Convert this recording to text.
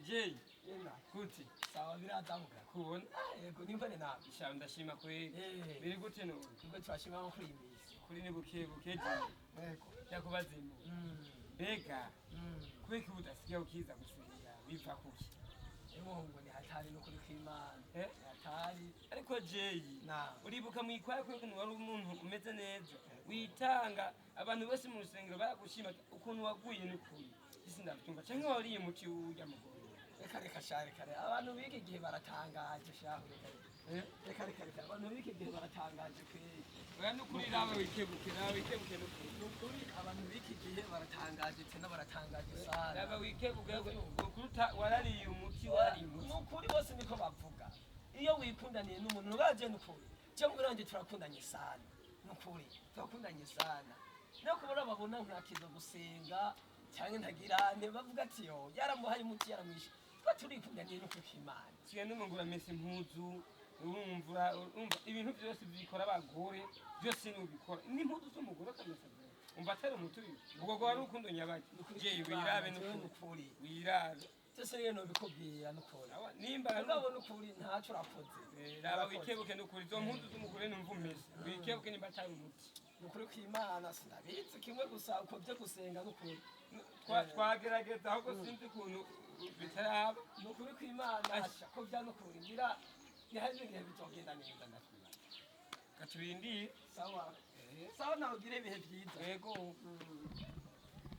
Jay, Ena. Gute? Sawa, birazamuka. Kubona. Yego, nimbane nawe. Sha, ndashima kweli. Eh. Biri gute none? Nubwo turashima nko kuri iyi minsi. Kuri ni buke buke, Jay. Yego. Ndakubazimu. Mbega kubera ko udasigaye ukiza gusenga, biva kuki? Emuhungu, ni hatari no kuri kw'Imana. Eh? Ni hatari. Ariko Jay, Na. uribuka mwikwaya ko ukuntu wari umuntu umeze neza, witanga, abantu bose mu rusengero baragushima ukuntu waguye. N'ukuri isi ndabyumva, canke wariye umuti urya mugore? Reka reka sha, reka reka. Abantu b'iki gihe baratangaje shahu, reka reka. Eh? Reka reka reka. Abantu b'iki gihe baratangaje kweli. Oya, n'ukuri raba wikebuke, raba wikebuke n'ukuri. Nukuri abantu b'iki gihe baratangaje tena, baratangaje sana. Raba wikebuke, ukuruta warariye umuti, warariye umuti. Nukuri bose niko bavuga. Iyo wikundaniye n'umuntu ntubaje, nukuri. Je mugore turakundanye sana. Nukuri turakundanye sana. No kubona babona ntakiza gusenga cyangwa ntagirane, bavuga ati: "Yo, yaramuhaye umuti, yaramwishe." Twa turikundaniye no kw'Imana. Sigaye numva uramesa impuzu, urumva urumva ibintu byose bikora abagore byose nubikora, n'impuzu z'umugore akamesa. Umva atari umuti uyu, ubwo rwari urukundo nyabaki? Jewe, wirabe Jewe n'ukuri. Nukuri. Wirabe. Byose rero nobikubwira nukuri. Awa, nimba ari Mugabo nukuri ntaco urakoze. Eh, raba wikebuke n'ukuri, izo mpuzu z'umugore numva umesa, wikebuke nimba atari umuti. Nukuri kw'Imana sinabizi, kimwe gusa uko byo gusenga nukuri. Twagerageza ahubwo sinzi ukuntu bitaraba. Nukuri kw'Imana asha ko bya nukuri ngira ni hari ibihe bizogenda neza, ndakwibaza. Gaturindiye. Sawa sawa, nawe ugire ibihe byiza. Yego.